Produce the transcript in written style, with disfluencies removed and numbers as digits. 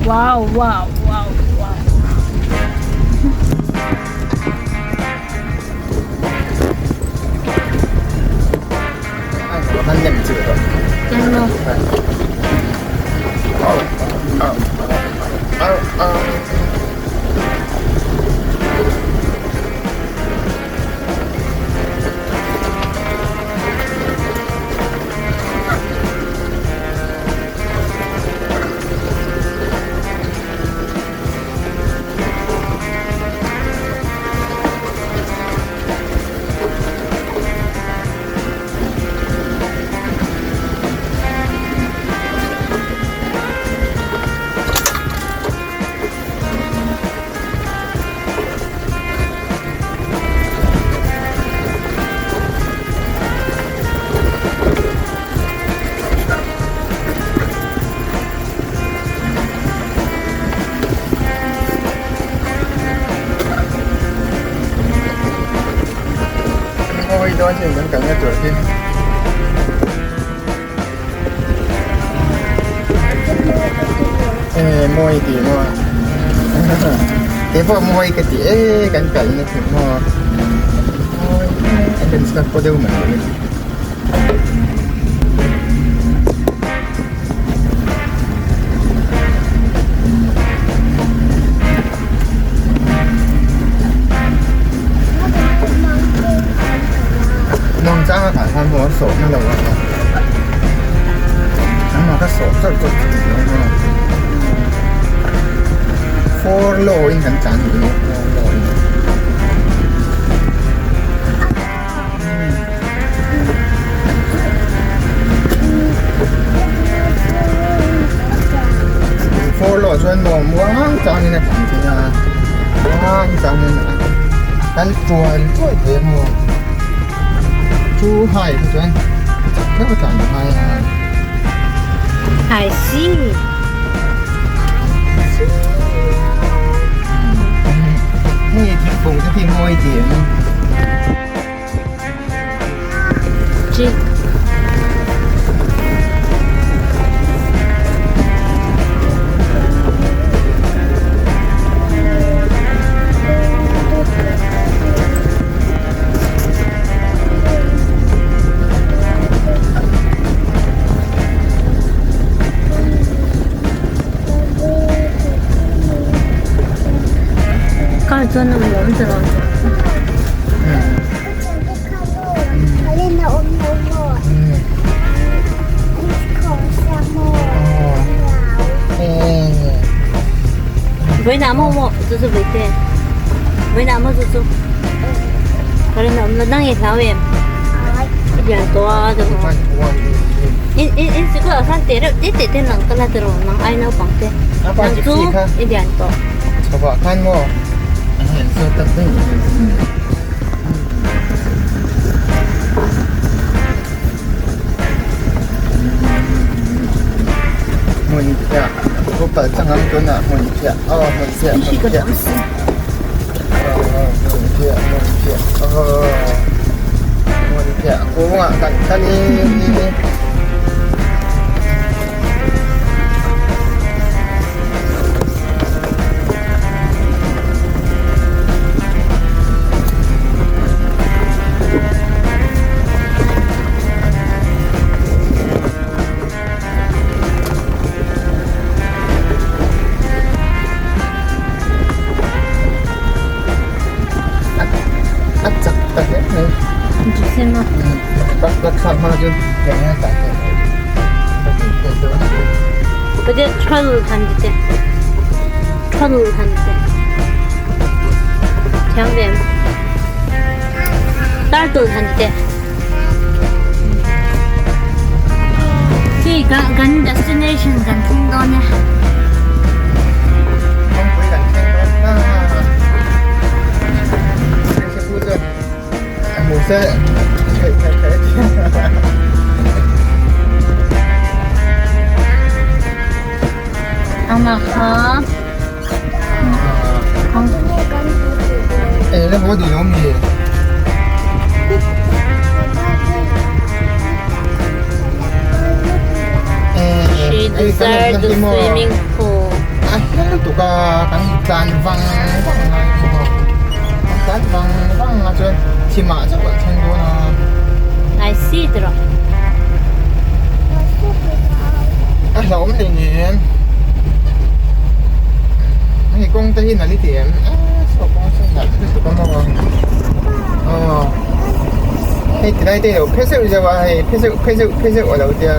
Wow wow wow wow. Mawi tih maw keipawh mawi ka ti e kan kalna chu maw mawi kan start pawh deuh mai a ni. Muangchang a kal khan maw a sawhna lo a nangmah kha sawh chawrh chawrh thei lo maw four low in kan tlan duh a four low in. Four low chuan maw muang changin a tlan thei a muang changin a kal tual tual thei a maw chu hai kha chuan chak deuh a tlan a ngai a. I see. Hei thingkung te khi mawi tih ang. Chi. Car chuan a nuam ta lo. Vawiinah maw maw chu chu vawi te vawiinah maw chu chu ka rin a awm lo nang i hlau em i lian tawh a chu in in in sikul ah khan teh reuh te te te nang ka la ti rawh nang ai naupang te nang chu i lian tawh. Hmun piah khu pal chang ang tunah hmun piah aw hmun piah hmun piah aw hmun piah hmun piah aw hmun piah kungah kan kal in. A chak ta hle mai. Hei kan destination kan thleng dawn e. Kawngpui kan thleng dawn ta. Ama kha. She deserves the swimming pool. lutuk a kan tlan vang vang a kan tlan vang vang a chuan thim ah chauh kan thleng dawn a. Ngai si tawh. A hlauhawm hle nen hei kawng te hi nalh i ti em saw kawng saw nalh lutuk a maw aw hei tilai te hi a lo phe zeuh zeuh a hei phe zeuh phe zeuh phe zeuh a lo tia.